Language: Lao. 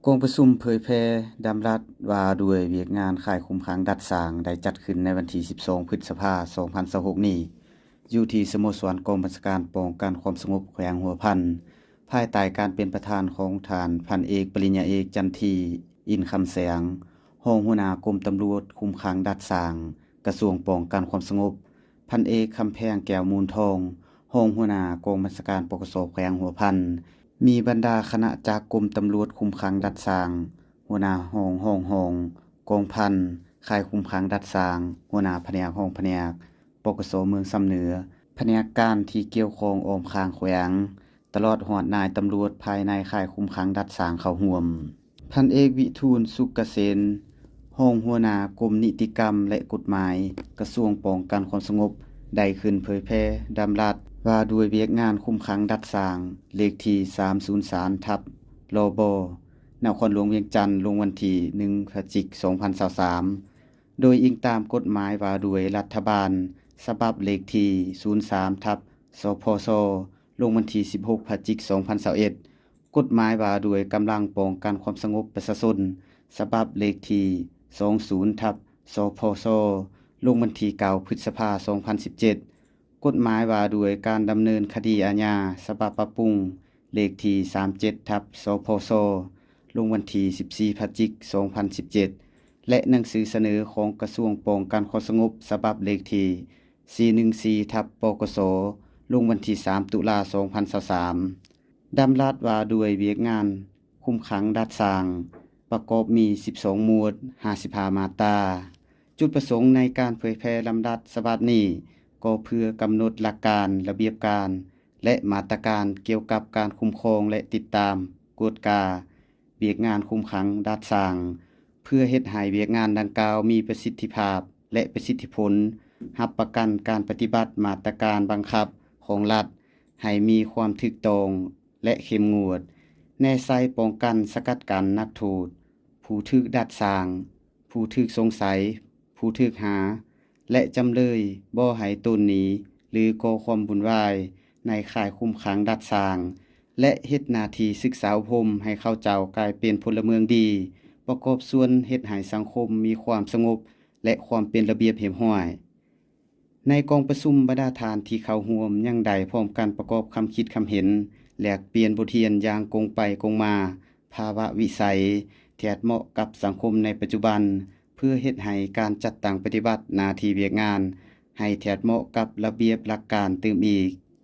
ກອງປະຊຸມເຜີຍແຜ່ດຳລັດວ່າດ້ວຍວຽກງານຄ້າຍຄຸມຂັງດັດສ້າງ ໄດ້ຈັດຂຶ້ນໃນວັນທີສິບສອງ ພຶດສະພາ ສອງພັນຊາວຫົກນີ້ ຢູ່ທີ່ສະໂມສອນກອງບັນຊາການປ້ອງກັນຄວາມສະຫງົບແຂວງຫົວພັນ, ພາຍໃຕ້ການເປັນປະທານຂອງທ່ານພັນເອກ ປະລິນຍາເອກ ຈັນທີ ອິນຄຳແສງ, ຮອງຫົວໜ້າກົມຕຳຫຼວດຄຸມຂັງດັດສ້າງ ກະຊວງປ້ອງກັນຄວາມສະຫງົບ, ພັນເອກ ຄຳແພງ ແກ້ວມູນທອງ, ຮອງຫົວໜ້າກອງບັນຊາການ ປກສ ແຂວງຫົວພັນ, ມີບັນດາຄະນະຈາກກົມຕຳຫຼວດຄຸມຂັງດັດສ້າງ, ຫົວໜ້າຫ້ອງ, ຮອງຫ້ອງ, ກອງພັນ, ຄ້າຍຄຸມຂັງດັດສ້າງ, ຫົວໜ້າພະແນກ, ຮອງພະແນກ, ປກສ ເມືອງຊຳເໜືອ, ພະແນກການທີ່ກ່ຽວຂ້ອງອ້ອມຂ້າງແຂວງ, ຕະຫຼອດຮອດນາຍຕຳຫຼວດພາຍໃນຄ້າຍຄຸມຂັງດັດສ້າງເຂົ້າຮ່ວມ. ພັນເອກ ວິທູນ ສຸກກະເສນ, ຮອງຫົວໜ້າກົມນິຕິກຳ ແລະ ກົດໝາຍ ກະຊວງປ້ອງກັນຄວາມສະຫງົບ ໄດ້ຂຶ້ນເຜີຍແຜ່ດຳລັດວ່າດ້ວຍວຽກງານຄຸມຂັງດັດສ້າງ ເລກທີສາມສູນສາມ ທັບ ລບ ນະຄອນຫຼວງວຽງຈັນ ລົງວັນທີໜຶ່ງ ພະຈິກ ສອງພັນຊາວສາມ ໂດຍອີງຕາມກົດໝາຍວ່າດ້ວຍລັດຖະບານ ສະບັບເລກທີສູນສາມ ທັບ ສພຊ ລົງວັນທີສິບຫົກ ພະຈິກ ສອງພັນຊາວເອັດ, ກົດໝາຍວ່າດ້ວຍກຳລັງປ້ອງກັນຄວາມສະຫງົບປະຊາຊົນ ສະບັບເລກທີສອງສູນ ທັບ ສພຊ ລົງວັນທີເກົ້າ ພຶດສະພາ ສອງພັນສິບເຈັດ, ກົດໝາຍວ່າດ້ວຍການດຳເນີນຄະດີອາຍາ ສະບັບປັບປຸງ ເລກທີສາມເຈັດ ທັບ ສພຊ ລົງວັນທີສິບສີ່ ພະຈິກ ສອງພັນສິບເຈັດ ແລະ ໜັງສືສະເໜີຂອງກະຊວງປ້ອງກັນຄວາມສະຫງົບ ສະບັບເລກທີສີ່ໜຶ່ງສີ່ ທັບ ປກສ ລົງວັນທີສາມ ຕຸລາ ສອງພັນຊາວສາມ. ດຳລັດວ່າດ້ວຍວຽກງານຄຸມຂັງດັດສ້າງ ປະກອບມີສິບສອງໝວດ ຫ້າສິບຫ້າມາດຕາ. ຈຸດປະສົງໃນການເຜີຍແຜ່ດຳລັດສະບັບນີ້ ກໍເພື່ອກຳນົດຫຼັກການ, ລະບຽບການ ແລະ ມາດຕະການກ່ຽວກັບການຄຸ້ມຄອງ ແລະ ຕິດຕາມ, ກວດກາ ວຽກງານຄຸມຂັງດັດສ້າງ ເພື່ອເຮັດໃຫ້ວຽກງານດັ່ງກ່າວມີປະສິດທິພາບ ແລະ ປະສິດທິຜົນ, ຮັບປະກັນການປະຕິບັດມາດຕະການບັງຄັບຂອງລັດໃຫ້ມີຄວາມຖືກຕ້ອງ ແລະ ເຂັ້ມງວດ, ແນໃສ່ປ້ອງກັນສະກັດກັ້ນນັກໂທດ, ຜູ້ຖືກດັດສ້າງ, ຜູ້ຖືກສົງໄສ, ຜູ້ຖືກຫາ ແລະ ຈຳເລີຍ ບໍ່ໃຫ້ຕົນໜີ ຫຼື ກໍ່ຄວາມວຸ່ນວາຍໃນຄ້າຍຄຸມຂັງດັດສ້າງ ແລະ ເຮັດໜ້າທີ່ສຶກສາອົບຮົມໃຫ້ເຂົາເຈົ້າກາຍເປັນພົນລະເມືອງດີ, ປະກອບສ່ວນເຮັດໃຫ້ສັງຄົມມີຄວາມສະຫງົບ ແລະ ຄວາມເປັນລະບຽບຮຽບຮ້ອຍ. ໃນກອງປະຊຸມ, ບັນດາທ່ານທີ່ເຂົ້າຮ່ວມຍັງໄດ້ພ້ອມກັນປະກອບຄຳຄິດຄຳເຫັນ, ແລກປ່ຽນບົດຮຽນຢ່າງກົງໄປກົງມາ, ພາວະວິໄສ, ແທດເໝາະກັບສັງຄົມໃນປັດຈຸບັນ, ເພື່ອເຮັດໃຫ້ການຈັດຕັ້ງປະຕິບັດໜ້າທີ່ວຽກງານ ໃຫ້ແທດເໝາະກັບລະບຽບຫຼັກການຕື່ມອີກ.